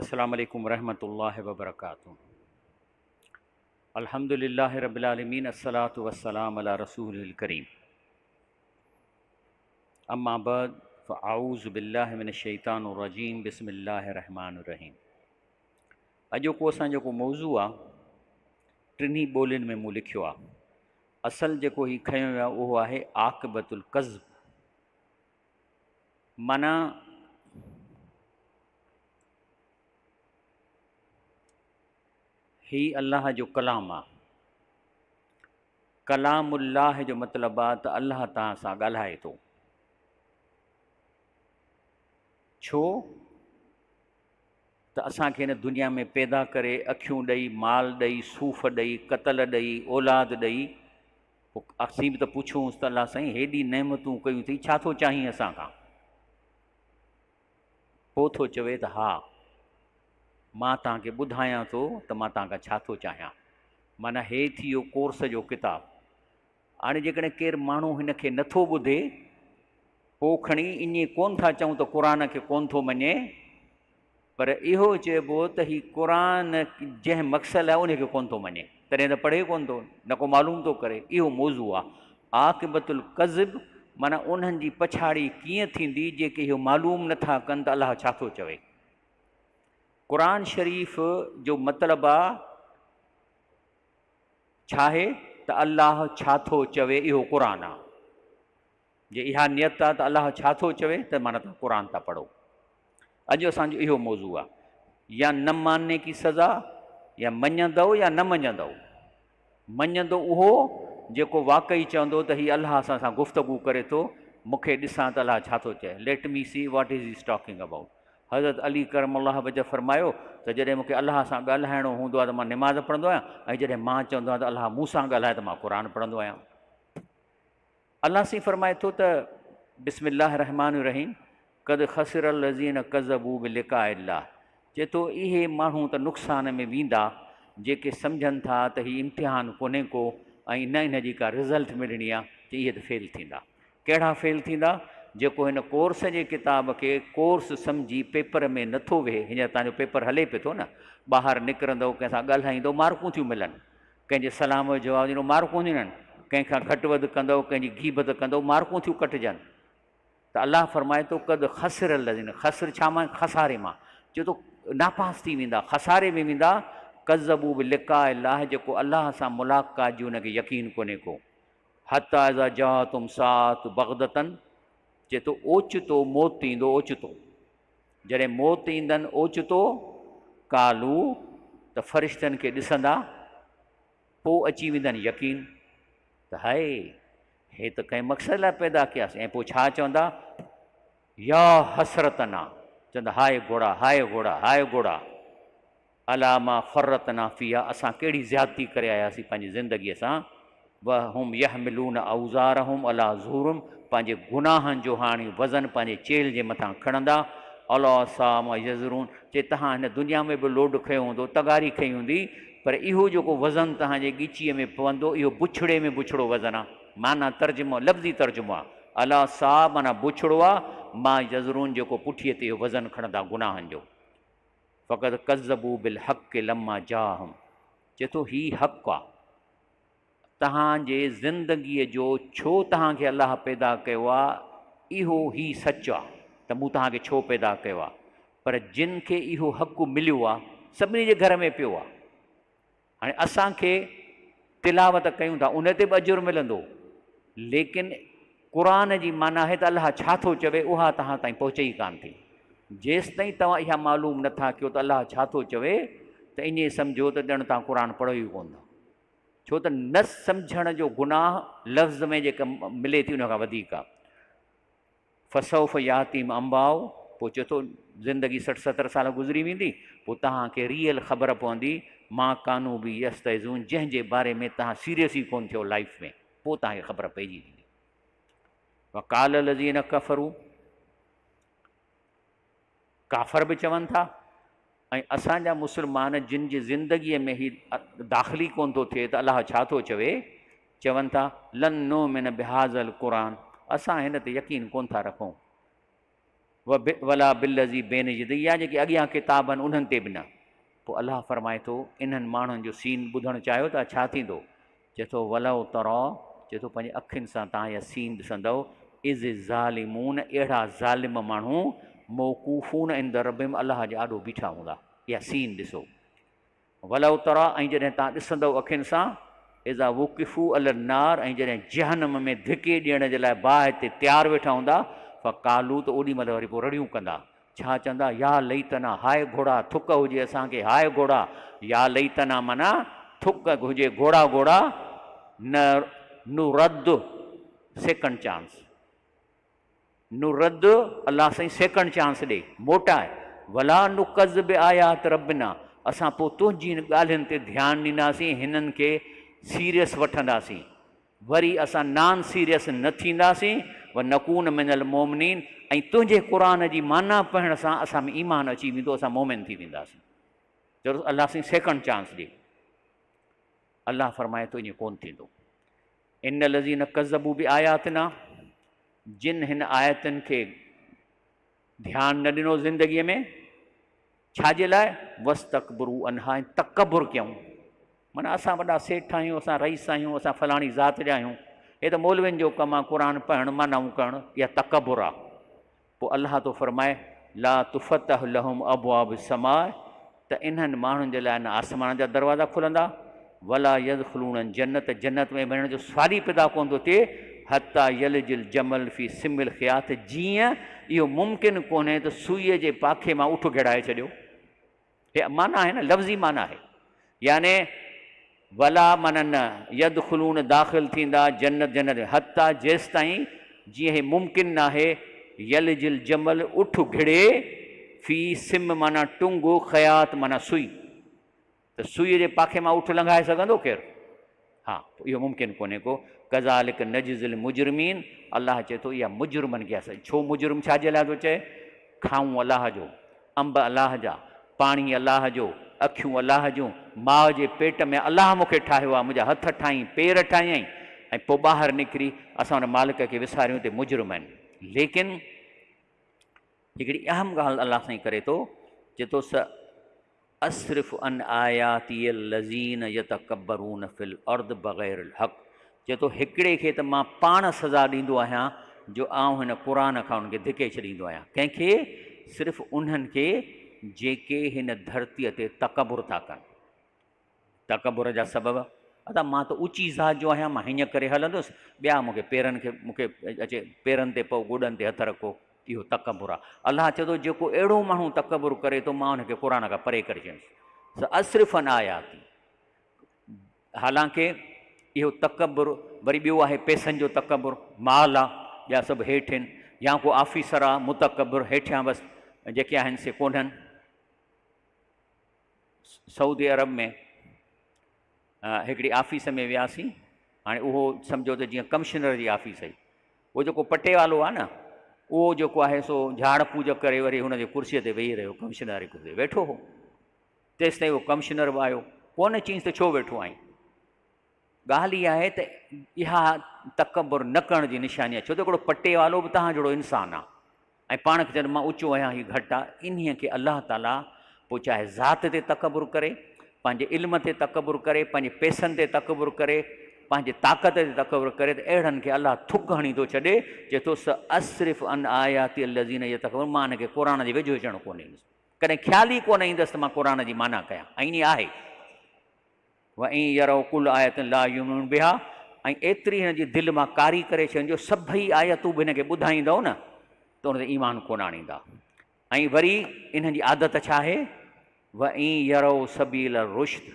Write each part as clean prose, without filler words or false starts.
السلام عليڪم ورحمة الله وبرڪاته الحمد لله رب العالمين الصلاة والسلام على رسوله الڪريم اما بعد فاعوذ بالله من الشيطان الرجيم بسم الله الرحمن الرحيم اڄوڪو اسان جيڪو موضوع آ ٽنهي ٻولين ۾ مون لکيو آ اصل جيڪو هي کنيو ويو آهي اهو آهي عاقبت الڪذب معنيٰ هي الله جو ڪلام آ ڪلام الله جو مطلب آ ته الله توهان سان ڳالهائي ٿو ڇو ته اسان کي هن دنيا ۾ پيدا ڪري اکيون ڏئي، مال ڏئي، صوف ڏئي، قتل ڏئي، اولاد ڏئي، پوء اسين به ته پڇونس ته الله سائين هيڏي نعمتون ڪيون اٿئي ڇا ٿو چاهين اسان کان؟ پوء ٿو چوي ته ها مان توهان کي ٻڌايان ٿو ته مان توهان کان ڇا ٿو چاهيان. معنيٰ هي ٿي ويو ڪورس جو ڪتاب. هاڻي جيڪڏهن ڪير ماڻهو هن کي نٿو ٻڌي پوء کڻي ائين ڪونه ٿا چئون ته قرآن کي ڪونه ٿو مڃي پر اهو چئبو ته هي قرآن جنهن مقصد لاء ان کي ڪونه ٿو مڃي تڏهن ته پڙهي ڪونه ٿو نه ڪو معلوم ٿو ڪري اهو موضوع آهي عاقبت الڪذب معنيٰ انهن جي پڇاڙي ڪيئن ٿيندي جيڪي اهو معلوم نٿا ڪن ته الله ڇا ٿو چوي قرآن شريف جو مطلب آ ڇاهي ته الله ڇا ٿو چوي اهو قرآن آ. جي اها نيت آ ته الله ڇا ٿو چوي ته معنيٰ توهان قرآن ٿا پڙهو. اڄ اسان جو اهو موضوع آ. يا نه مانني ڪي سزا يا مڃندؤ يا نه مڃندؤ. مڃندو اهو جيڪو واقعي چوندو ته هي الله اسان سان گفتگو ڪري ٿو مون کي ڏسان ته الله ڇا ٿو چئي Let me see what is he is talking about. حضرت علي ڪرم الله وجه فرمايو ته جڏهن مون کي الله سان ڳالهائڻو هوندو آهي ته مان نماز پڙهندو آهيان ۽ جڏهن مان چوندو آهيان ته الله مون سان ڳالهائي ته مان قرآن پڙهندو آهيان. الله سائين فرمائي ٿو ته بسم الله الرحمٰن الرحيم قد خسر الذين ڪذبوا بلقاء الله چئي ٿو اهي ماڻهو ته نقصان ۾ ويندا جيڪي سمجهن ٿا ته هي امتحان ڪونهي ڪو ۽ نه ان جي ڪا رزلٽ ملڻي آهي چي اهي ته فيل ٿيندا. ڪهڙا فيل ٿيندا؟ جيڪو هن ڪورس جي ڪتاب کي ڪورس سمجهي پيپر ۾ نٿو ويهي، هينئر توهان جو پيپر هلي پيو ٿو نه، ٻاهر نڪرندؤ ڪنهن سان ڳالهائيندؤ مارڪون ٿيون ملن، ڪنهن جي سلام جو جواب ڏيندؤ مارڪون ٿيون ملن، ڪنهن کان گهٽ وڌ ڪندؤ، ڪنهن جي غيبت ڪندؤ مارڪون ٿيون ڪٽجن. ته الله فرمائي ٿو قد خسر الذين، خسر ڇا مان؟ خساري مان، چئي ٿو ناپاس ٿي ويندا، خساري ۾ ويندا، ڪذبوا بلقاء الله جيڪو الله سان ملاقات جي ان کي يقين ڪونهي ڪو. حتي اذا جاءتهم ساعت بغتة چئي ٿو اوچتو موت ايندو اوچتو جڏهن موت ايندن اوچتو قالو ته فرشتن کي ڏسندا پوء اچي ويندن يقين ته هاء هي ته ڪنهن مقصد لاء پيدا ڪياسين ۽ پوء ڇا چوندا يا حسرتنا چوندا هاء گهوڙا هاء گهوڙا هاء گهوڙا عليٰ ما فرطنا فيها اسان ڪهڙي زيادتي ڪري آياسين پنهنجي زندگيء سان وهم يحملون اوزارهم عليٰ ظهورهم پنهنجي گناهن جو هاڻي وزن پنهنجي چيلهه جي مٿان کڻندا الا ساء ما يزرون چي توهان هن دنيا ۾ به لوڊ کنيو هوندو تغاري کنئي هوندي پر اهو جيڪو وزن توهان جي ڳچيء ۾ پوندو اهو بڇڙي ۾ بڇڙو وزن آ معنيٰ ترجمو لفظي ترجمو آ الا ساء معنيٰ بڇڙو آ ما يزرون جيڪو پٺيء تي اهو وزن کڻندا گناهن جو. فقد ڪذبوا بالحق لما جاءهم چئي ٿو هي حق آ توهان جي زندگيء جو ڇو توهان کي الله پيدا ڪيو آ اهو هي سچ آ ته مون توهان کي ڇو پيدا ڪيو آ پر جن کي اهو حق مليو آ سڀني جي گهر ۾ پيو آ هاڻي اسان کي تلاوت ڪيون ٿا ان تي به اجر ملندو ليڪن قرآن جي معنيٰ آهي ته الله ڇا ٿو چوي اها توهان تائين پهچي ئي ڪانه ٿي جيستائين توهان اها معلوم نٿا ڪيو ته الله ڇا ٿو چوي ته ائين سمجهو ته ڄڻ توهان قرآن پڙهيو ئي ڪونه ٿا ڇو ته نه سمجهڻ جو گناهه لفظ ۾ جيڪا ملي ٿي ان کان وڌيڪ آهي فسوف ياتيهم انباء پوء چئي ٿو زندگي 60 70 سال گذري ويندي پوء توهان کي ريئل خبر پوندي ما ڪانو به يستهزئون جنهن جي باري ۾ توهان سيريس ئي ڪونه ٿيو لائف ۾ پوء توهان کي خبر پئجي ويندي وقال الذين ڪفروا ڪافر به چون ٿا ۽ اسان جا مسلمان جن جي زندگيء ۾ هي داخل ئي ڪونه ٿو ٿئي ته الله ڇا ٿو چوي، چون ٿا، لن نؤمن بهذا القرآن اسان هن تي يقين ڪونه ٿا رکون. ولا بالذي بين يديه يا جيڪي اڳيان ڪتاب آهن انهن تي به نه. پوء الله فرمائي ٿو، انهن ماڻهن جو سين ٻڌڻ چاهيو ٿا ڇا ٿيندو؟ چئي ٿو، ولو تروا چئي ٿو پنهنجي اکين سان توهان اها سين ڏسندؤ، اذ الظالمون اهڙا ظالم ماڻهو موقوفون عند ربهم الله جي آڏو بيٺا هوندا. اها سين ڏسو. ولو تريٰ ۽ جڏهن توهان ڏسندؤ اکين سان، اذا وقفوا علي النار ۽ جڏهن جهنم ۾ ڌڪي ڏيڻ جي لاء باهه تي تيار ويٺا هوندا، فقالوا ته اوڏي مهل وري پوء رڙيون ڪندا، ڇا چوندا، يا ليتنا هاء گهوڙا ٿڪ هجي اسان کي، هاء گهوڙا، يا ليتنا معنيٰ ٿڪ هجي گهوڙا گهوڙا، نه نرد سيڪنڊ چانس. نرد، الله سائين سيڪنڊ چانس ڏي، موٽاء، ولا نڪذب بآيات ربنا، اسان پوء تنهنجين ڳالهين تي ڌيان ڏينداسين، هنن کي سيريس وٺنداسين، وري اسان نان سيريس نه ٿينداسين، ونڪون من المومنين، ۽ تنهنجي قرآن جي معنيٰ پڙهڻ سان اسان ۾ ايمان اچي ويندو، اسان مومن ٿي وينداسين. ضرور الله سائين سيڪنڊ چانس ڏي. الله فرمائي ٿو ائين ڪونه ٿيندو. ان الذين ڪذبوا بآياتنا جن هن آيتن کي ڌيان نه ڏنو زندگيء ۾ ڇا جي لاء واستڪبروا عنها ۽ تڪبر ڪيائون معنيٰ اسان وڏا سيٺ آهيون اسان رئيس آهيون اسان فلاڻي ذات جا آهيون هي ته مولوين جو ڪم آهي قرآن پڙهڻ معنائون ڪرڻ اها تڪبر آهي پوء الله ٿو فرمائي، لا تفتح لهم ابواب السماء ته انهن ماڻهن جي لاء نه آسمان جا دروازا کلندا، ولا يدخلون الجنة جنت ۾ وڃڻ جو سوال ئي پيدا ڪونه ٿو ٿئي، حتي يلج الجمل في سم الخياط جيئن اهو ممڪن ڪونهي ته سوئيء جي پاکي مان اٺ گهڙائي ڇڏيو. هي معنيٰ آهي نه لفظي معنيٰ آهي يعني ولا معنيٰ نه يدخلون داخل ٿيندا جنت جنت ۾ حتيٰ جيستائين جيئن هي ممڪن ناهي يلج الجمل اٺ گهڙي في سم معنيٰ ٽنگ خياط معنيٰ سوئي ته سوئي جي پاکي مان اٺ لنگهائي سگهندو ڪير؟ ها اهو ممڪن ڪونهي ڪو، ڪذالڪ نجزي المجرمين الله چئي ٿو اها مجرمن کي سزا، ڇو مجرم ڇا جي لاء ٿو چئي؟ کائون الله جو، انب الله جا، پاڻي الله جو، اکيون الله جون، ماء جي پيٽ ۾ الله مون کي ٺاهيو آهي، منهنجا هٿ ٺاهيائين، پير ٺاهيائين ۽ پوء ٻاهر نڪري اسان ان مالڪ کي وساريون ته مجرم آهن. ليڪن هڪڙي اهم ڳالهه الله سائين ڪري ٿو، چئي ٿو س اصرف عن آياتي الذين يتڪبرون في الارض بغير الحق چئي ٿو هڪڙي کي ته مان پاڻ سزا ڏيندو آهيان جو آئون هن قرآن کان انهن کي ڌڪي ڇڏيندو آهيان ڪنهن کي صرف انهن کي جيڪي هن ڌرتيء تي تڪبر ٿا ڪن تڪبر جا سبب ادا مان ته اوچي ذات جو آهيان مان هيئن ڪري هلندس ٻيا مون کي پيرن کي مون کي اچي پيرن تي پئو گوڏن تي هٿ رکو اهو تڪبر آهي. الله چئي ٿو جيڪو اهڙو ماڻهو تڪبر ڪري ٿو مان ان کي قرآن کان پري ڪري ڇڏيندس. ساصرف عن آياتي حالانڪه اهو تڪبر وري ٻيو آهي پئسن جو تڪبر، مال آ ٻيا سڀ هيٺ آهن يا ڪو آفيسر آ متڪبر هيٺيان بس جيڪي آهن سي ڪونهن. سعودي عرب ۾ هڪڙي آفيس ۾ وياسين هاڻي اهو سمجهو ته جيئن ڪمشنر جي آفيس هئي اهو جيڪو پٽيوالو آهي نه اهو جيڪو آهي سو جهاڙ پوج ڪري وري هن جي ڪرسيء تي ويهي رهيو ڪمشنر واري ڪرسي تي ويٺو هو تيستائين اهو ڪمشنر به آيو ڪونه چيس ته ڇو ويٺو آهين ڳالهه اها آهي ته اها تڪبر نه ڪرڻ جي نشاني آهي ڇو ته هڪڙو پٽيوالو به توهان جهڙو انسان آهي ۽ پاڻ کي چوندو مان اوچو آهيان هي گهٽ آهي، انهيء کي الله تعاليٰ پوء چاهي ذات تي تڪبر ڪري، پنهنجي علم تي تڪبر ڪري، پنهنجي پئسن تي تڪبر ڪري، پنهنجي طاقت تي تڪبر ڪري ته اهڙن کي الله ٿڪ هڻي ٿو ڇڏي، چئي ٿو ساصرف عن آياتي الذين يتڪبرون مان هن کي قرآن جي ويجهو اچڻ ڪونه ڏيندس، ڪڏهن خيال ئي ڪونه ايندس ته مان قرآن جي معنيٰ ڪيان ۽ ائين آهي. وان يروا ڪل آية لا يؤمنون بها ۽ ايتري هن جي دل مان ڪاري ڪري ڇڏين جو سڀئي آيتون به هن کي ٻڌائيندؤ نه ته ان تي ايمان ڪونه آڻيندا ۽ وري انهن جي عادت ڇا آهي وان يروا سبيل الرشد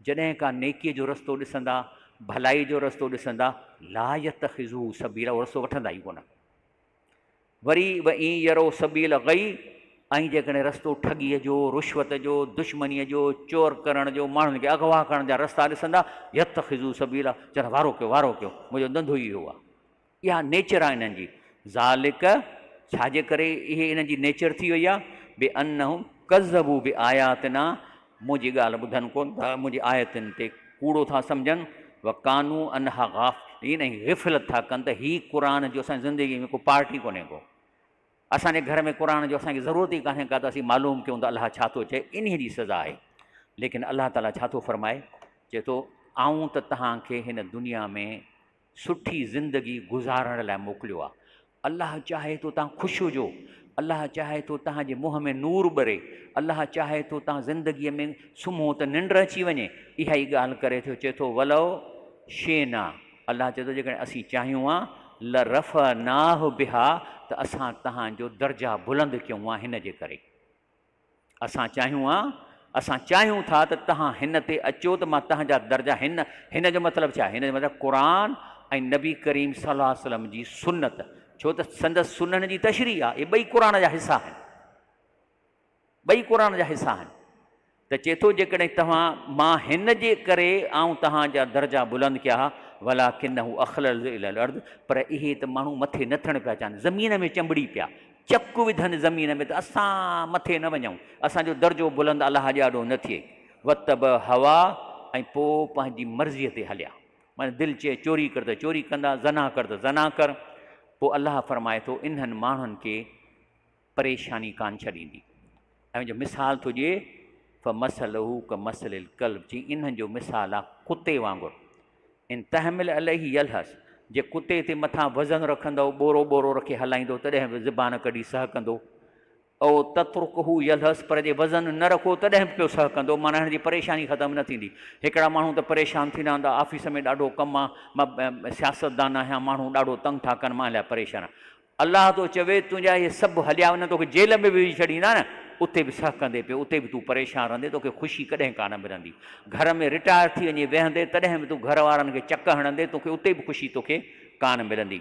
جڏهن ڪا نيڪي جو رستو ڏسندا ڀلائي جو رستو ڏسندا لا يتخذوه سبيلا اهو رستو وٺندا ئي ڪونه وري وان يروا سبيل الغي ۽ جيڪڏهن رستو ٺڳيء جو، رشوت جو، دشمنيء جو، چور ڪرڻ جو، ماڻهن کي اغوا ڪرڻ جا رستا ڏسندا، يتخذو سبيلا، چوندا وارو ڪيو، وارو ڪيو، منهنجو ڌنڌو ئي اهو آهي. اها نيچر آهي انهن جي. ذالڪ، ڇا جي ڪري اهي انهن جي نيچر ٿي وئي آهي، بانهم ڪذبوا بآياتنا، منهنجي ڳالهه ٻڌن ڪونه ٿا، منهنجي آيتن تي ڪوڙو ٿا سمجهن، وڪانوا عنها ائين ۽ غفلت ٿا ڪن ته هي قرآن جو اسان جي زندگي ۾ ڪو پارٽ ئي ڪونهي ڪو. اسان جي گهر ۾ قرآن جو اسان کي ضرورت ئي ڪانهي ڪا ته اسين معلوم ڪيون ته الله ڇا ٿو چئي، انهيء جي سزا آهي. ليڪن الله تعاليٰ ڇا ٿو فرمائي؟ چئي ٿو، آئون ته توهان کي هن دنيا ۾ سٺي زندگي گذارڻ لاء موڪليو آهي. الله چاهي ٿو توهان خوش هجو، الله چاهي ٿو توهان جي منهن ۾ نور ٻري، الله چاهي ٿو توهان زندگيء ۾ سمهو ته ننڊ اچي وڃي. اها ئي ڳالهه ڪري ٿو چئي ٿو ولو شئنا الله چئي ٿو جيڪڏهن اسين چاهيون ها لرفعناه بها ته اسان توهان جو درجا بلند ڪيون ها هن جي ڪري. اسان چاهيون ها، اسان چاهيون ٿا ته توهان هن تي اچو ته مان توهان جا درجا هن، هن جو مطلب ڇا آهي؟ هن جو مطلب قرآن ۽ نبي ڪريم صلي الله عليه وسلم جي سنت، ڇو ته سندس سنن جي تشريح آهي، اهي ٻئي قرآن جا حصا آهن، ٻئي قرآن جا حصا آهن. ته چئي ٿو جيڪڏهن توهان مان هن جي ڪري آئون توهان جا درجا بلند ڪيا ها ولڪنه اخلد الي الارض پر اهي ته ماڻهو مٿي نه ٿيڻ پيا چاهن زمين ۾ چنبڙي پيا چڪ وڌن زمين ۾ ته اسان مٿي نه وڃون اسان جو درجو بلند الله جي آڏو نه ٿئي وتبع هوا ۽ پوء پنهنجي مرضيء تي هليا معنيٰ دل چئي چوري ڪر ته چوري ڪندا زنا ڪر ته زنا ڪر پوء الله فرمائي ٿو انهن ماڻهن کي پريشاني ڪانه ڇڏيندي ۽ جو مثال ٿو ڏئي فمثله ڪمثل الڪلب چي انهن جو مثال آ ڪتي وانگر ان تحمل عليه يلهث جي ڪتي تي مٿان وزن رکندؤ ٻورو ٻورو رکي هلائيندو تڏهن به زبان ڪڍي سهڪندو او تترڪه يلهث پر جي وزن نه رکو تڏهن به پيو سهڪندو معنيٰ هن جي پريشاني ختم نه ٿيندي هڪڙا ماڻهو ته پريشان ٿيندا آهن ته آفيس ۾ ڏاڍو ڪم آ مان سياستدان آهيان ماڻهو ڏاڍو تنگ ٿا ڪن مان لاء پريشان آهيان الله ٿو چوي، تنهنجا اهي سڀ هليا وڃن، توکي جيل ۾ به وجهي ڇڏيندا نه، اتي به سهڪندي پيو، اتي به تون پريشان رهندين، توکي خوشي ڪڏهن ڪانه ملندي. گهر ۾ رٽائر ٿي وڃي ويهندين، تڏهن به تون گهر وارن کي چڪ هڻندين، توکي اتي به خوشي توکي ڪانه ملندي.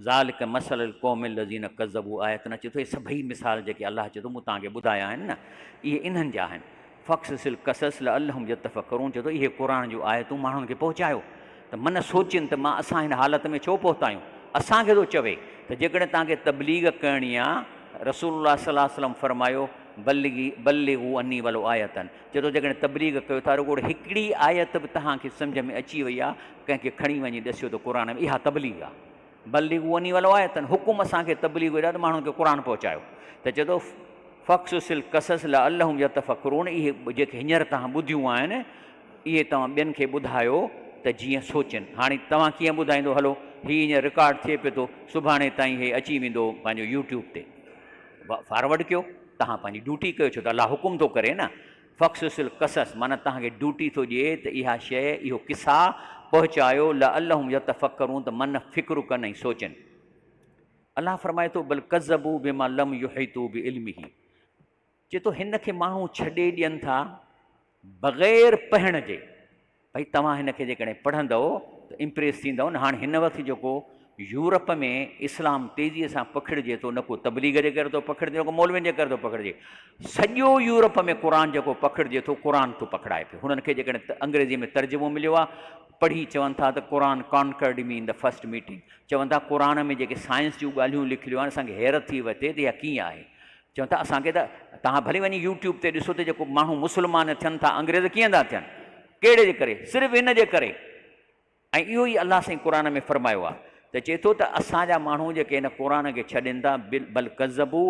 ذلک مثل القوم الذين ڪذبوا آياتنا چئي ٿو، اهي سڀئي مثال جيڪي الله چئي ٿو مون توهان کي ٻڌايا آهن نه، اهي انهن جا آهن. فاقصص القصص لعلهم يتفڪرون چئي ٿو اهي قرآن جون آيتون ماڻهن کي پهچايو ته من سوچين ته مان اسان هن حالت ۾ ڇو پهتا آهيون اسان کي ٿو چوي ته جيڪڏهن توهان کي تبليغ ڪرڻي آ رسول الله صلي الله عليه وسلم فرمايو بلغي بلغو عني ولو آيتن چئي ٿو جيڪڏهن تبليغ ڪيو ٿا رڳو هڪڙي آيت به توهان کي سمجهه ۾ اچي وئي آ ڪنهن کي کڻي وڃي ڏسيو ته قرآن ۾ اها تبليغ آ بلغوا عني ولو آية حڪم اسان کي تبليغ جو آهي ته ماڻهن کي قرآن پهچايو ته چئي ٿو فاقصص القصص لعلهم يتفڪرون اهي جيڪي هينئر توهان ٻڌيون آهن اهي توهان ٻين کي ٻڌايو ته جيئن سوچن هاڻي توهان ڪيئن ٻڌائيندو هلو هي هينئر رڪارڊ ٿئي پيو ٿو سڀاڻي تائين هي اچي ويندو پنهنجو يوٽيوب تي فارورڊ ڪيو توهان پنهنجي ڊيوٽي ڪيو ڇو ته الله حڪم ٿو ڪري نه فاقصص القصص معنيٰ توهان کي ڊيوٽي ٿو ڏئي ته اها شيء، اهو قصا، پهچايو، لعلهم يتفڪرون ته من فڪر ڪن ۽ سوچن. الله فرمائي ٿو بل ڪذبوا بما لم يحيطوا بعلمه چئي ٿو هن کي ماڻهو ڇڏي ڏين ٿا بغير پڙهڻ جي. ڀئي توهان هن کي جيڪڏهن پڙهندؤ ته امپريس ٿيندؤ نه هاڻ هن وقت جيڪو يورپ ۾ اسلام تيزيء سان پکڙجي ٿو نه ڪو تبليغ جي ڪري ٿو پکڙجي نه ڪو مولوين جي ڪري ٿو پکڙجي سڄو يورپ ۾ قرآن جيڪو پکڙجي ٿو قرآن ٿو پکڙائي پيو هنن کي جيڪڏهن انگريزي ۾ ترجمو مليو آهي پڙهي چون ٿا ته Quran conquered me in the first meeting چون ٿا قرآن ۾ جيڪي سائنس جون ڳالهيون لکيل آهن اسان کي حيرت ٿي وتي ته اها ڪيئن آهي چون ٿا اسان کي ته توهان ڀلي وڃي يوٽيوب تي ڏسو ته جيڪو ماڻهو مسلمان ٿين ٿا انگريز ڪيئن ٿا ٿين ڪهڙي جي ڪري صرف هن جي ڪري ۽ اهو ئي الله سائين قرآن ۾ فرمايو آهي ته چئي ٿو ته اسان جا ماڻهو جيڪي هن قرآن کي ڇڏين ٿا بل ڪذبو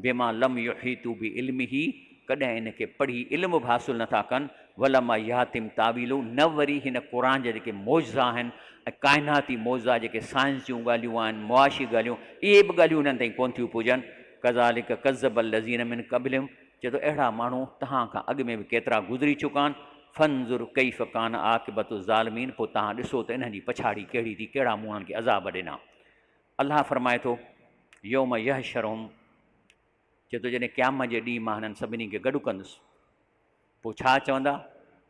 بما لم يحيطو بعلمه ڪڏهن ان کي پڙهي علم به حاصل نٿا ڪن ولما ياتم تاويله نه وري هن قرآن جا جيڪي معجزا آهن ۽ ڪائناتي معجزا جيڪي سائنس جون ڳالهيون آهن معاشي ڳالهيون اهي به ڳالهيون هنن تائين ڪونه ٿيون پڄن ڪذالڪ ڪذب الذين من قبلهم چئي ٿو اهڙا ماڻهو توهان کان اڳ ۾ به ڪيترا گذري چڪا آهن فانظر ڪيف ڪان عاقبت الظالمين پوء توهان ڏسو ته انهن جي پڇاڙي ڪهڙي ٿي ڪهڙا مون انهن کي عذاب ڏنا الله فرمائي ٿو يوم يحشرهم چئي ٿو جڏهن قيامت جي ڏينهن مان هنن سڀني کي گڏ ڪندس پوء ڇا چوندا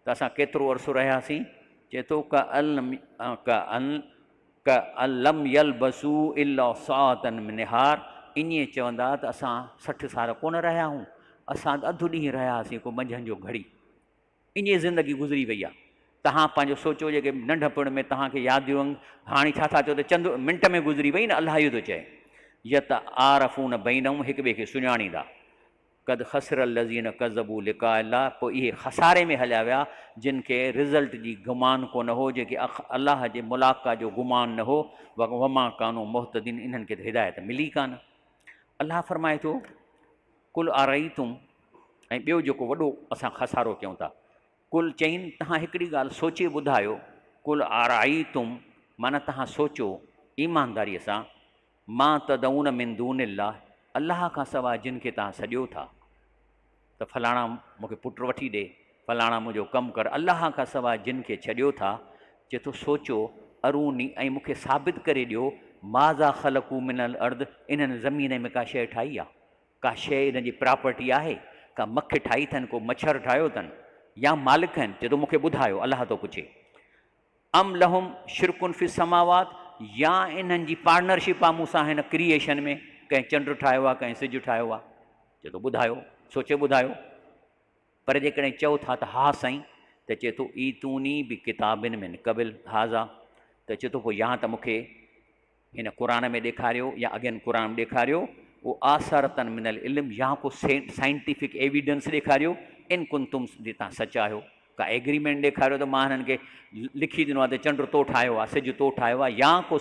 ته اسان ڪيترو عرصو رهياسين؟ چئي ٿو ڪأن لم يلبثوا الا ساعة من نهار ائين چوندا ته اسان 60 سال ڪونه رهيا آهيون، اسان ته اڌ ڏينهن رهياسين ڪو منجهند جو گهڙي. ائين زندگي گذري وئي آهي. توهان پنهنجو سوچو جيڪي ننڍپڻ ۾ توهان کي ياديون هاڻي ڇا ٿا چئو ته چند منٽ ۾ گذري وئي نه الله اهو ٿو چئي يتعارفون بينهم هڪ ٻئي کي سڃاڻيندا. قد خسر الذين ڪذبوا لقاء الله پوء اهي خساري ۾ هليا ويا جن کي رزلٽ جي گمان ڪونه هو، جيڪي الله جي ملاقات جو گمان نه هو، وما ڪانوا مهتدين انهن کي ته هدايت ملي ڪانه. الله فرمائي ٿو، قل ارئيتم ۽ ٻيو جيڪو وڏو اسان خسارو ڪيون ٿا، قل چئين تهان هڪڙي ڳالهه سوچي ٻڌايو، قل ارئيتم معنيٰ تهان سوچو ايمانداريء سان، ما تدعون من دون الله الله کان سواء جن کي توهان سڏيو ٿا ته فلاڻا مون کي پٽ وٺي ڏي، فلاڻا منهنجو ڪم ڪر، الله کان سواء جن کي ڇڏيو ٿا، چئي ٿو سوچو، اروني ۽ مون کي ثابت ڪري ڏيو، ماذا خلقو من الارض انهن زمين ۾ ڪا شيء ٺاهي آ؟ ڪا شيء انهن جي پراپرٽي آهي؟ ڪا مک ٺاهي اٿن، ڪو مڇر ٺاهيو اٿن يا مالڪ آهن؟ چئي ٿو مون کي ٻڌايو، الله ٿو پڇي. ام لهم شرڪ في السماوات يا انهن جي پارٽنرشپ آ مون سان هن ڪريئيشن ۾ ڪنهن چنڊ ٺاهيو آ ڪنهن سج ٺاهيو آ چئي ٿو ٻڌايو سوچي ٻڌايو پر جيڪڏهن چئو ٿا ته ها سائين ته چئي ٿو ايتوني بڪتاب من قبل هذا ته چئي ٿو پوء يا ته مون کي هن قرآن ۾ ڏيکاريو يا اڳين قرآن ۾ ڏيکاريو او آثارتن من العلم يا ڪو سائنٽيفڪ ايويڊنس ڏيکاريو ان ڪنتم جي تان سچ آهيو ڪا ايگريمينٽ ڏيکاريو ته مان هنن کي لکي ڏنو آهي ته چنڊ تو ٺاهيو آهي سج تو ٺاهيو آهي يا ڪو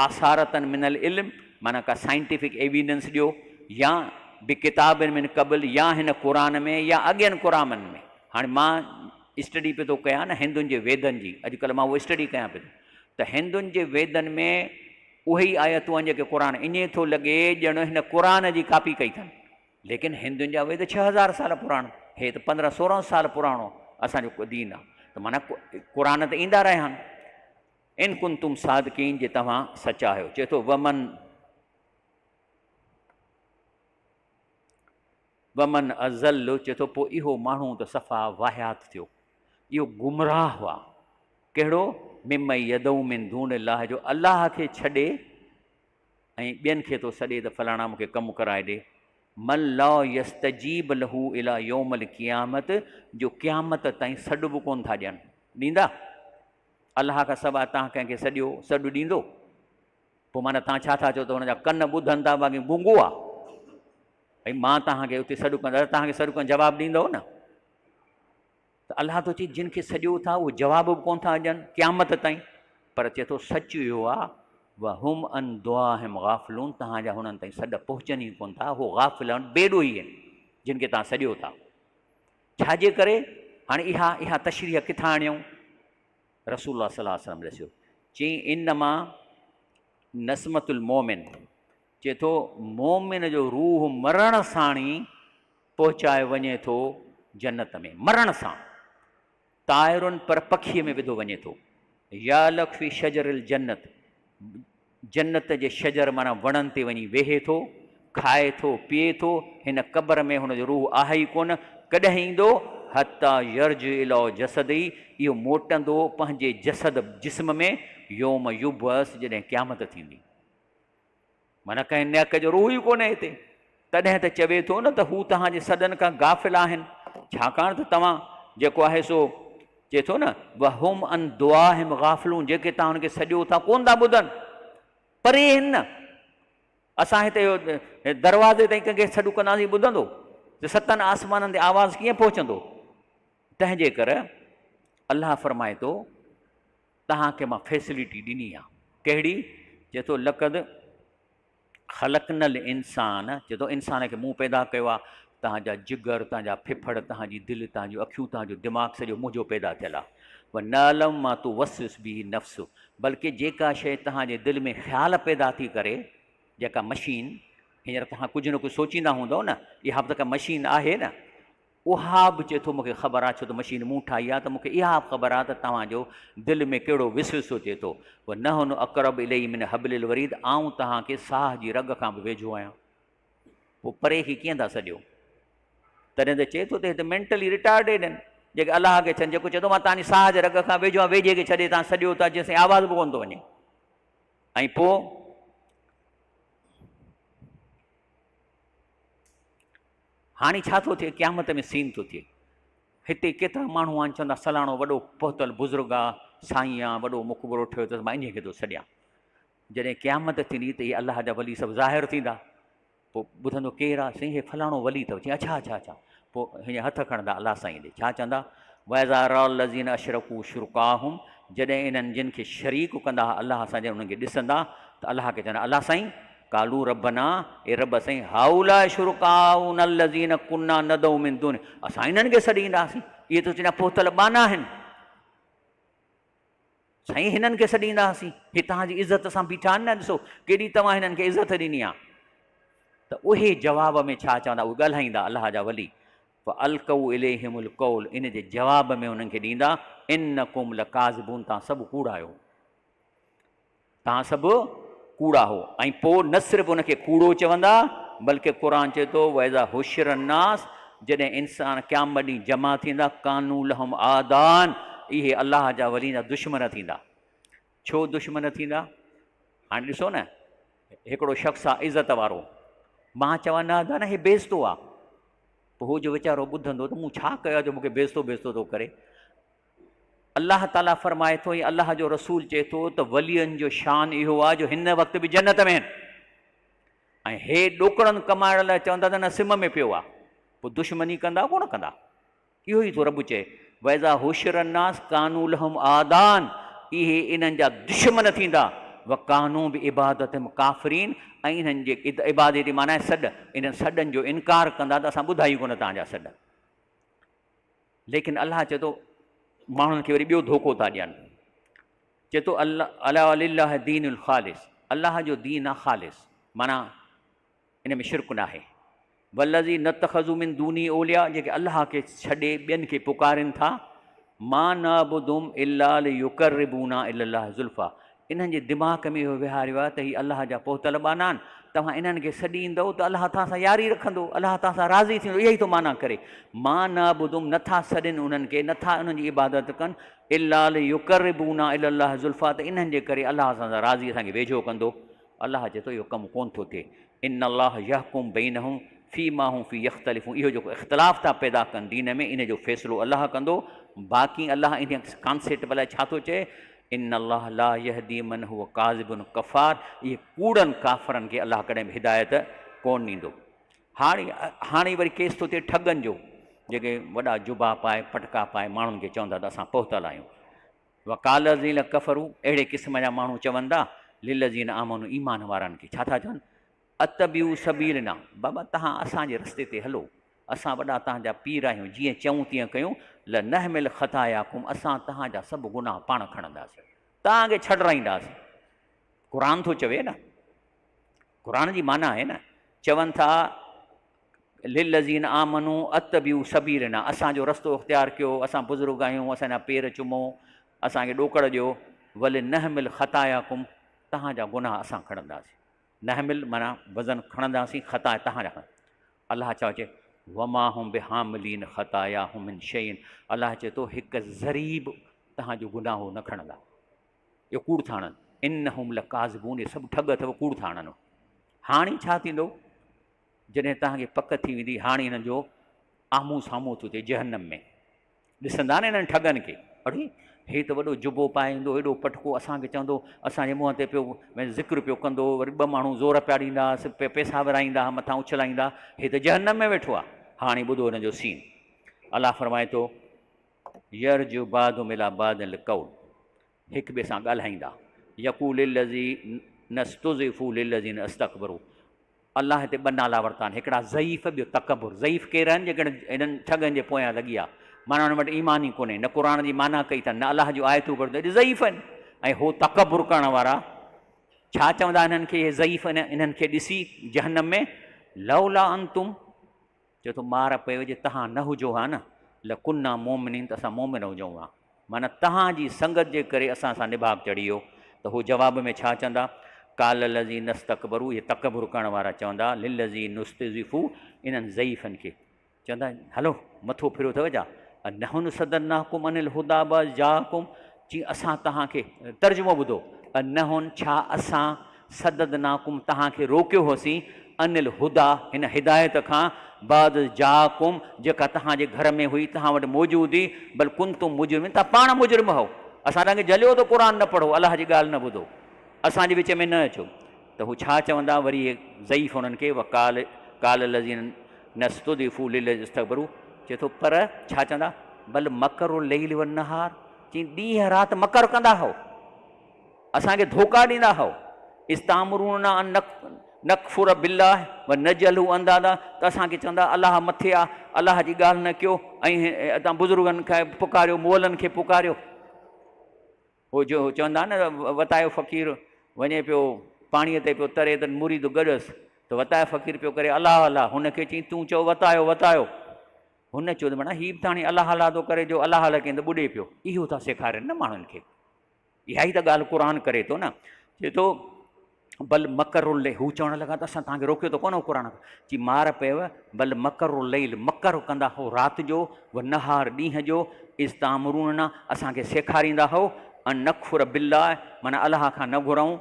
آثارتن من العلم معنيٰ ڪا سائنٽيفڪ ايويڊنس ڏيو يا بڪتاب من قبل يا هن قرآن ۾ يا اڳين قرآنن ۾ هاڻي مان اسٽڊي پيو ٿو ڪيان نه هندن جي ويدن جي اڄڪلهه مان اهو اسٽڊي ڪيان پيو ٿو ته هندن جي ويدن ۾ اهي ئي آيتون آهن جيڪي قرآن ائين ٿو لڳي ڄڻ هن قرآن جي ڪاپي ڪئي اٿن ليڪن هندن جا ويد 6000 سال پراڻو هي ته 15 16 سال پراڻو اسان جو دين آهي ته معنيٰ قرآن ته ايندا رهيا آهن ان ڪنتم صادقين جي توهان سچا آهيو چئي ٿو ومن ومن اضل چئي ٿو پوء اهو ماڻهو ته صفا واهيات ٿيو، اهو گمراهه آ، ڪهڙو؟ ممن يدعو من دون الله جو الله کي ڇڏي ۽ ٻين کي ٿو سڏي ته فلاڻا مون کي ڪم ڪرائي ڏي، من لا يستجيب له الي يوم القيامت جو قيامت تائين سڏ به ڪونه ٿا ڏين، ڏيندا؟ الله کان سواء توهان ڪنهن کي سڏيو، سڏ ڏيندو؟ پوء معنيٰ توهان ڇا ٿا چئو ته هن جا ڪن ٻڌن ٿا باقي گونگو آ؟ ڀئي مان توهان کي اتي سڏ ڪندس توهان کي سڏ ڪندس جواب ڏيندؤ نه ته الله ٿو چئي جن کي سڏيو ٿا اهي جواب به ڪونه ٿا ڏين قيامت تائين پر چئي ٿو سچ اهو آ وهم عن دعاهم غافلون توهان جا هنن تائين سڏ پهچن ئي ڪونه ٿا هو غافل آهن بي ڏوهي آهن جن کي توهان سڏيو ٿا ڇا جي ڪري هاڻي اها اها تشريح ڪٿان آڻيائون رسول الله صلي الله عليه وسلم ڏسيو چئي انما نسمت المومن چئي ٿو، مؤمن جو روح مرڻ ساڻ ئي پهچايو وڃي ٿو جنت ۾، مرڻ سان، طائر پر پکيء ۾ وڌو وڃي ٿو، يعلق في شجر الجنت، جنت جي شجر معنيٰ وڻن تي وڃي ويهي ٿو، کائي ٿو، پيئي ٿو، هن قبر ۾ هن جو روح آهي ئي ڪونه، ڪڏهن ايندو؟ حتيٰ يرجع الي جسده، اهو موٽندو پنهنجي جسد، جسم، ۾، يوم يبعث، جڏهن قيامت ٿيندي. معنيٰ ڪنهن نيڪ جو روح ئي ڪونهي هتي. تڏهن ته چوي ٿو نه ته هو توهان جي سڏن کان غافل آهن، ڇاڪاڻ ته توهان جيڪو آهي سو چئي ٿو نه وهم عن دعائهم غافلون جيڪي توهان هن کي سڏيو ٿا ڪونه ٿا ٻڌن، پري آهن نه. اسان هتي اهو دروازي تائين ڪنهن کي سڏ ڪنداسين ٻڌندو ته ستن آسمانن تي آواز ڪيئن پهچندو؟ تنهن جي ڪري الله فرمائي ٿو توهان کي مان فيسلٽي ڏني آ. ڪهڙي؟ چئي ٿو لقد خلقنا الانسان چئي ٿو انسان کي مون پيدا ڪيو آ. توهان جا جگر، توهان جا ڦڦڙ، توهان جي دل، توهان جون اکيون، توهان جو دماغ سڄو منهنجو پيدا ٿيل آ. ونعلم ما توسوس به نفسه بلڪه جيڪا شيء توهان جي دل ۾ خيال پيدا ٿي ڪري، جيڪا مشين، هينئر توهان ڪجهه نه ڪجهه سوچيندا هوندؤ نه، اها به ته ڪا مشين آهي نه. اها به چئي ٿو مون کي خبر آهي ڇو ته مشين مون ٺاهي آهي ته مون کي اها به خبر آهي ته توهان جو دل ۾ ڪهڙو وسوسو ٿئي ٿو. ونحن اقرب اليه من حبل الوريد آئون توهان کي ساهه جي رڳ کان به ويجهو آهيان. پوء پري کي ڪيئن ٿا سڏيو؟ تڏهن ته چئي ٿو ته هي ته مينٽلي ريٽارڊيڊ آهن جيڪي الله کي ڇڏن جيڪو چئي ٿو مان توهان جي ساهه جي رڳ کان ويجهو آهيان ويجهي کي ڇڏي توهان سڏيو ٿا جيسين آواز به ڪونه ٿو وڃي ۽ پوء هاڻي ڇا ٿو ٿئي؟ قيامت ۾ سين ٿو ٿئي. هتي ڪيترا ماڻهو آهن چوندا سلاڻو وڏو پهتل بزرگ آ، سائين آ، وڏو مقبرو ٺهيو اٿس مان انهيء کي ٿو سڏيان. جڏهن قيامت ٿيندي ته اهي الله جا ولي سڀ ظاهر ٿيندا. پوء ٻڌندو ڪير آ؟ سائين هي فلاڻو ولي اٿو. چيائين اڇا اڇا اڇا. پوء هيئن هٿ کڻندا الله سائين ڏي. ڇا چوندا؟ واذا راء الذين اشرڪوا شرڪاهم جڏهن انهن جن کي شريڪ ڪندا ها الله سان جڏهن انهن کي ڏسندا ته الله کي چوندا الله سائين قالوا ربنا اي رب سائين هؤلاء شرڪاؤنا الذين كنا ندعو من دون اسان انهن کي سڏينداسين اهي ته تنهنجا پهتل ٻانها آهن. سائين هنن کي سڏيندا هئاسين، هي توهان جي عزت سان بيٺا آهن نه، ڏسو ڪيڏي توهان هنن کي عزت ڏني آهي. ته اهي جواب ۾ ڇا چوندا، اهي ڳالهائيندا الله جا ولي، فالقوا اليهم القول ان جي جواب ۾ انهن کي ڏيندا، انڪم لڪاذبون توهان سڀ ڪوڙا آهيو، توهان سڀ ڪوڙا هو. ۽ پوء نه صرف ان کي ڪوڙو چوندا بلڪه قرآن چئي ٿو واذا حشر الناس جڏهن انسان قيامت ڏينهن جمع ٿيندا ڪانوا لهم اعداء اهي الله جا ولين جا دشمن ٿيندا. ڇو دشمن ٿيندا؟ هاڻي ڏسو نه هڪڙو شخص آ عزت وارو مان چوان نه ادا نه هي بيعزتو آ پوء هو جو ويچارو ٻڌندو ته مون ڇا ڪيو آ جو مون کي بيعزتو بيعزتو ٿو ڪري. الله تعاليٰ فرمائي ٿو ۽ الله جو رسول چئي ٿو ته ولين جو شان اهو آهي جو هن وقت به جنت ۾ آهن ۽ هي ڏوڪڙن ڪمائڻ لاء چوندا ته نه سم ۾ پيو آهي پوء دشمني ڪندا ڪونه ڪندا اهو ئي ٿو رب چئي ويزا حشر الناس ڪانو لهم اعدان اهي انهن جا دشمن ٿيندا وڪانو به عبادتهم ڪافرين ۽ انهن جي عبادت جي معنيٰ سڏ انهن سڏن جو انڪار ڪندا ته اسان ٻڌا ئي ڪونه توهان جا سڏ ليڪن الله چئي ٿو ماڻهن کي وري ٻيو ڌوڪو ٿا ڏين چئي ٿو الله الا لله دين الخالص الله جو دين آ خالص معنيٰ ان ۾ شرڪ ناهي والذي نتخذ من دوني اولياء جيڪي الله کي ڇڏي ٻين کي پڪارين ٿا ما نعبدهم الا ليقربونا الى الله زلفا انهن جي دماغ ۾ اهو ويهاريو آهي ته هي الله جا پهتل ٻانها آهن، توهان انهن کي سڏيندؤ ته الله توهان سان ياري رکندو، الله توهان سان راضي ٿيندو، اها ئي ٿو معنيٰ ڪري. ما نعبدهم نه ٿا سڏين انهن کي، نه ٿا انهن جي عبادت ڪن، الا ليقربونا الي الله زلفيٰ ته انهن جي ڪري الله اسان سان راضي اسان کي ويجهو ڪندو. الله چئي ٿو اهو ڪم ڪونه ٿو ٿئي. ان الله يحڪم بينهم فيما هم فيه يختلفون اهو جيڪو اختلاف ٿا پيدا ڪن دين ۾ ان جو فيصلو الله ڪندو. باقي الله انهيء ڪانسيپٽ لاء ڇا ٿو چئي؟ ان الله لا يهدي من هو ڪاذب ڪفار اهي ڪوڙن ڪافرن کي الله ڪڏهن به هدايت ڪونه ڏيندو. هاڻي هاڻي وري ڪيس ٿو ٿئي ٺڳن جو جيڪي وڏا جبا پائي پٽڪا پائي ماڻهن کي چوندا ته اسان پهتل آهيون. وقال الذين ڪفروا اهڙي قسم جا ماڻهو چوندا للذين آمنوا ايمان وارن کي ڇا ٿا چون اتبعوا سبيلنا بابا توهان اسان جي رستي تي هلو اسان وڏا توهان جا پير آهيون، جيئن چئون تيئن ڪيون، لنحمل خطاياڪم اسان توهان جا سڀ گناهه پاڻ کڻنداسين، توهان کي ڇڏرائينداسين. قرآن ٿو چوي نه، قرآن جي معنيٰ آهي نه، چون ٿا للذين آمنوا اتبعوا سبيلنا اسان جو رستو اختيار ڪيو، اسان بزرگ آهيون، اسان جا پير چمو، اسان کي ڏوڪڙ ڏيو، ولنحمل خطاياڪم توهان جا گناهه اسان کڻنداسين. نحمل معنيٰ وزن کڻنداسين، خطا توهان جا کڻنداسين. الله ڇا چئي وما هم بحاملين خطاياهم من شيء الله چئي ٿو هڪ ذري به توهان جو گناهه هو نه کڻندا اهو ڪوڙ ٿا هڻن انهم لڪاذبون اهي سڀ ٺڳ اٿو ڪوڙ ٿا هڻن هاڻي ڇا ٿيندو جڏهن توهان کي پڪ ٿي ويندي هاڻي هنن جو آمهون سامهون ٿو ٿئي جهنم ۾ ڏسندا نه انهن ٺڳن کي، اڙي هي ته وڏو جبو پائي ايندو، ايڏو پٽڪو اسان کي چوندو، اسان جي منهن تي پيو ذڪر پيو ڪندو، وري ٻه ماڻهو زور پيا ڏيندا هئس، پيسا ورهائيندا ها، مٿان اڇلائيندا، هي ته جهنم ۾ ويٺو آهي. هاڻي ٻڌو هن جو سين. الله فرمائي ٿو، يرجع بعضهم الي بعض القول، هڪ ٻئي سان ڳالهائيندا، يقول الذين استضعفوا للذين استڪبروا، الله هتي ٻه نالا ورتا آهن، هڪڙا ضعيف ٻيو تڪبر. ضعيف ڪير آهن؟ جيڪي هنن ٺڳن جي پويان لڳي ويا، معنيٰ انهن وٽ ايمان ئي ڪونهي، نه قرآن جي معنيٰ ڪئي اٿن، نه الله جون آيتون پڙهيون اٿن، ايڏي ضعيف آهن. ۽ هو تڪبر ڪرڻ وارا ڇا چوندا انهن کي اهي ضعيف انهن کي ڏسي جهنم ۾ لولا انتم چئي ٿو مار پئي هجي تهان نه هجو ها نه لڪنا مؤمنين ته اسان مؤمن هجون ها معنيٰ تهان جي سنگت جي ڪري اسان سان نڀاڳ چڙهي ويو ته هو جواب ۾ ڇا چوندا قال الذين استڪبروا اهي تڪبر ڪرڻ وارا چوندا للذين استضعفوا انهن ضعيفن کي چوندا هلو مٿو ڦريو اٿو ڇا انحن صددناڪم عن الهديٰ بعد جاءڪم چي اسان توهان کي، ترجمو ٻڌو، انحن ڇا اسان، صددناڪم توهان کي روڪيو هوسين، عن الهديٰ هن هدايت کان، بعد اذ جاءڪم جيڪا توهان جي گهر ۾ هئي توهان وٽ موجود هئي، بل ڪنتم مجرمين توهان پاڻ مجرم هئو، اسان توهان کي جهليو ته قرآن نه پڙهو الله جي ڳالهه نه ٻڌو اسان جي وچ ۾ نه اچو. ته هو ڇا چوندا وري اهي ضعيف انهن کي وقال قال الذين نستضعفوا للذين استڪبروا چئي ٿو پر ڇا چوندا بل مڪر الليل والنهار چي ڏينهن رات مڪر ڪندا هو اسان کي ڌوڪا ڏيندا هو استامرونا ان نڪفر بالله ونجعله اندادا ته اسان کي چوندا الله مٿي آ الله جي ڳالهه نه ڪيو ۽ اتان بزرگن کي پڪاريو مولن کي پڪاريو هو جو چوندا نه وتايو فقير وڃي پيو پاڻيء تي پيو تري ته مريد گڏيس ته وتايو فقير پيو ڪري الله الله هن کي چئين تون چئو وتايو وتايو هن چيو ته معنيٰ هي به ته هاڻي الله الله ٿو ڪري جو الله الله ڪين ته ٻڏي پيو اهو ٿا سيکارين نه ماڻهن کي اها ئي ته ڳالهه قرآن ڪري ٿو نه چئي ٿو بل مڪر الليل هو چوڻ لڳا ته اسان توهان کي روڪيو ته ڪونه هو قرآن کان چي مار پيو بل مڪر الليل مڪر ڪندا هو رات جو و نهار ڏينهن جو اذ تامروننا اسان کي سيکاريندا هو ان نڪفر بالله معنيٰ الله کان نه گهرون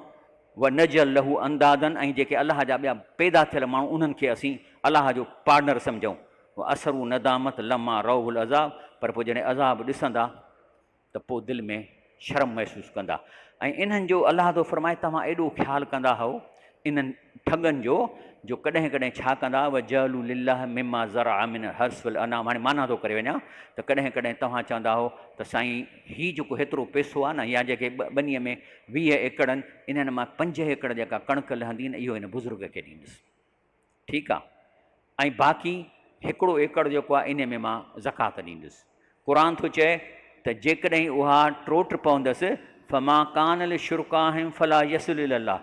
و نجعل له اندادا ۽ جيڪي الله جا ٻيا پيدا ٿيل ماڻهو انهن کي اسين الله جو پارٽنر سمجهون و اسروا ندامت لما رأوا العذاب پر پوء جڏهن عذاب ڏسندا ته پوء دل ۾ شرم محسوس ڪندا ۽ انهن جو الله ٿو فرمائي توهان ايڏو خيال ڪندا هئو انهن ٺڳن جو جو ڪڏهن ڪڏهن ڇا ڪندا وجعلوا لله مما زرع من الحرث والانعام هاڻي معنيٰ ٿو ڪري وڃان ته ڪڏهن ڪڏهن توهان چوندا هئو ته سائين هي جيڪو هيترو پئسو آهي نه يا جيڪي ٻنيء ۾ 20 ايڪڙ آهن انهن مان 5 ايڪڙ جيڪا ڪڻڪ لهندي نه اهو هن بزرگ کي ڏيندس ٺيڪ آ ۽ باقي هڪڙو ايڪڙ جيڪو آ انهي ۾ مان زڪوات ڏيندس. قرآن ٿو چئي ته جيڪڏهن اها ٽوٽ پوندس فما ڪان لشرڪائهم فلا يصل الي الله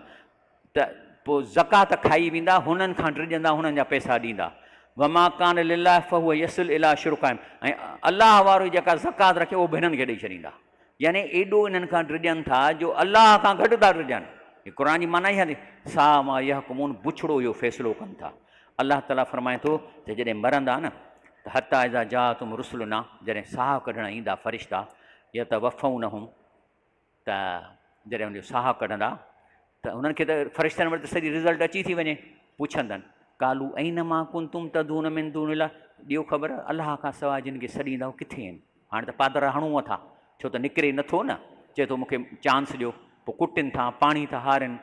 ته پوء زڪوات کائي ويندا هنن کان ڊڄندا هنن جا پئسا ڏيندا وما ڪان لله فهو يصل الي شرڪائهم ۽ الله وارو جيڪا زڪوات رکي اهو به هنن کي ڏئي ڇڏيندا. يعني ايڏو انهن کان ڊڄن ٿا جو الله کان گهٽ ٿا ڊڄن. هي قرآن جي معنيٰ ئي اها ٿي، ساء ما يحڪمون بڇڙو اهو فيصلو ڪن ٿا. الله تعاليٰ فرمائي ٿو ته جڏهن مرندا نه ته حتيٰ اذا جاءتهم رسلنا جڏهن ساهه ڪڍڻ ايندا فرشتا يتوفونهم ته جڏهن ان جو ساهه ڪڍندا ته انهن کي ته فرشتن وٽ ته سڄي رزلٽ اچي ٿي وڃي پڇندن قالوا اين ما ڪنتم تدعون من دون الله ڏيو خبر الله کان سواء جن کي سڏيندا هو ڪٿي آهن هاڻي ته پادر هڻون ٿا ڇو ته نڪري نٿو نه چئي ٿو مونکي چانس ڏيو پوء ڪٽين ٿا پاڻي ٿا هارين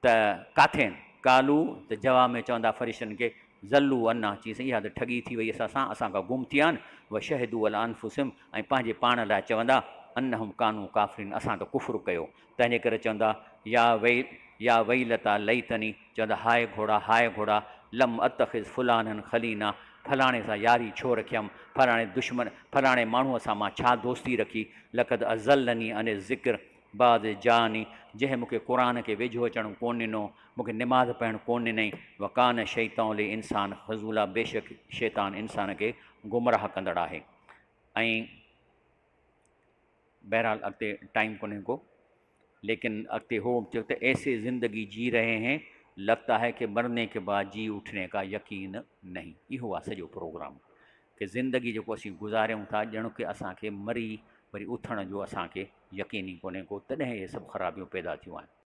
ته ڪاٿي آهن قالو ته جواب ۾ چوندا فرشتن کي ضلوا عنا چي سائين اها ته ٺڳي ٿي وئي اسان سان اسان کان گم ٿي ويا آهن وشهدوا علي انفسهم ۽ پنهنجي پاڻ لاء چوندا انهم ڪانوا ڪافرين اسان ته ڪفر ڪيو تنهنجي ڪري چوندا، يا ويل يا ويلتا ليتني، چوندا، هاء گهوڙا، هاء گهوڙا، لم اتخذ فلانا خلينا، فلاڻي سان ياري ڇو رکيم، فلاڻي دشمن، فلاڻي ماڻهوء سان مان ڇا دوستي رکي، لقد اضلني عن الذڪر بعد اذ جاءني، جنهن مون کي قرآن کي ويجهو اچڻ ڪونه ڏنو، مون کي نماز پڙهڻ ڪونه ڏنائين، وڪان الشيطان للانسان خذولا، بيشڪ شيطان انسان کي گمراهه ڪندڙ آهي ۽. بهرحال اڳتي ٽائيم ڪونهي ڪو ليڪن اڳتي هو چيو ته ايسي زندگي جي رهي هين لگتا هي ڪي مرني ڪي بعد جي اٺني ڪا يقين نهين اهو آهي سڄو پروگرام ڪي زندگي جيڪو اسين گذاريون ٿا ڄڻ ڪي اسان کي مري وري اٿڻ جو اسان کي يقين ئي ڪونهي ڪو تڏهن اهي سڀ خرابيون پيدا ٿيون آهن.